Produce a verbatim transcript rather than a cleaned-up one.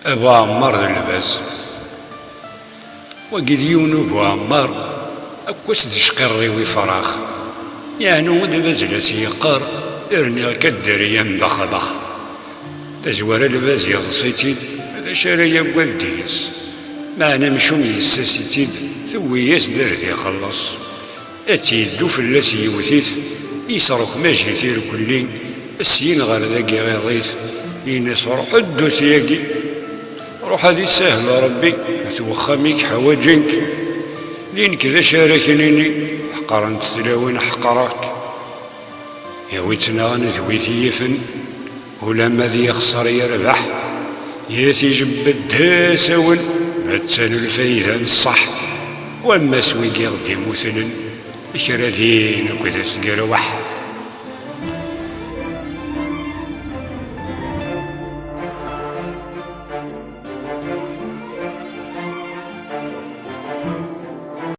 Abu Ɛemmar d lbaz. Wagi d yiwen ubu Ɛemmar, akkwas d icqirriw ifrax. Yeɛnu d lbaz la s-yeqqar, rniɣ-k a dderya n baxbax. Tazwara lbaz yeḍs-itt-id, d acu ara yagad deg-s? Meɛna amcum yessas-itt-id, tewwi-yas-d ar d ixelleṣ. Ad tt-yeddu fell-as yewwet-it, yesrukmaj-it irkelli, syin ɣer dagi iɣiḍ-it, yenna-s: "Ruḥ-d usyagi, ruḥ ad isahel Rebbi, at wexxam-ik ḥwaǧen-k." D nekk d acu ara k-nini, ḥeqrent tlawin ḥeqreɣ-k. Iwi ttnaɣen d wi t-yifen, ulamma d yexṣer yerbeḥ, yat ijebbed d asawen, attan lfayda n ṣṣeḥ. Wamma s wigi ɣ-d-imutlen, kra din akked asgerwaḥ.